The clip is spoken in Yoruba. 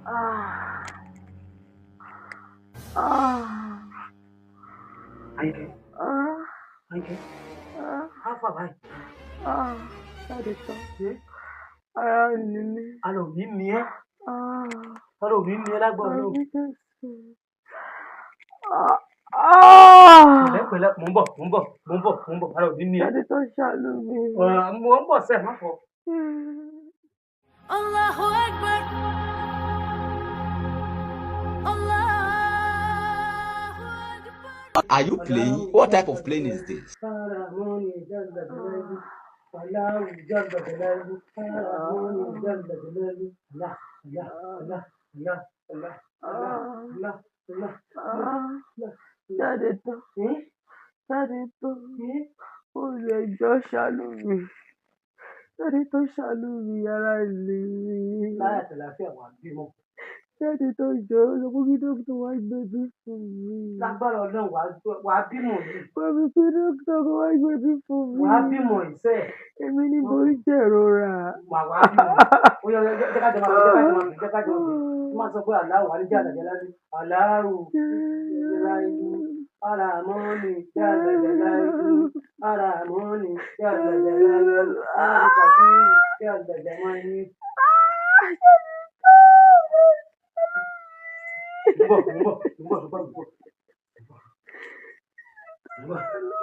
Ah. Ah. Àyìnkẹ́. Ah. Àyìnkẹ́. Ah. Á fà báyìí. Ah. Jáde tán. Ṣé? Ara ò ní mí. Ara ò ní ní ẹ́. Ah. Ara ò ní ní ẹ́ lágbára Ara Ọlọ́run. mi fẹ́ sùn. Ah. Ah. Pẹ̀lẹ́pẹ̀lẹ́, mò ń bọ̀, mò ń bọ̀, mò ń bọ̀, mò ń bọ̀, ara ò ní ní ẹ́. Jáde tán, ṣàánú mi. Mò ń bọ̀ sẹ́ẹ̀, má fọ. Allahu Akbar. Allahu Akbar. Are you playing? What type of plane is this? Aramoni jalla jalaluhu, Allahu jalla jalaluhu, Aramoni jalla jalaluhu, Allah, Allah, Allah, Allah, Allah, Allah, Allah, Allah, Ah. Allah. Jáde tán. Eh? Jáde tán. Eh? Olùẹjọ́ ṣàánú mi. Jáde tán, ṣàánú mi, ara lè mi. Láyà àtàlàáfíà wà bímọ. Jáde tán, jọ sọ pé kí dókítà wá gbẹ̀bí fún mi. Lágbára Ọlọ́run wàá bímọ yìí. Wọ́n fi pé dókítà kó wá gbẹ̀bí fún mi. Wàá bímọ ìṣe. Èmi ni mo ń jẹ̀rora. Wàá bímọ. Ó yẹ jẹ́ ká jọ máa jẹ́ ká jọ máa jẹ́ ká jọ máa máa sọ pé Allahu wà ní jẹ́ àlàjẹ́ lábí. Allahu jalaluhu, Aramoni jalla jalaluhu, Aramoni jalla jalaluhu, Alikasiru jalla jalaluhu. Mo ń bọ̀, mo ń bọ̀, mo ń bọ̀, mo ń bọ̀, mo ń bọ̀. Mo ń bọ̀.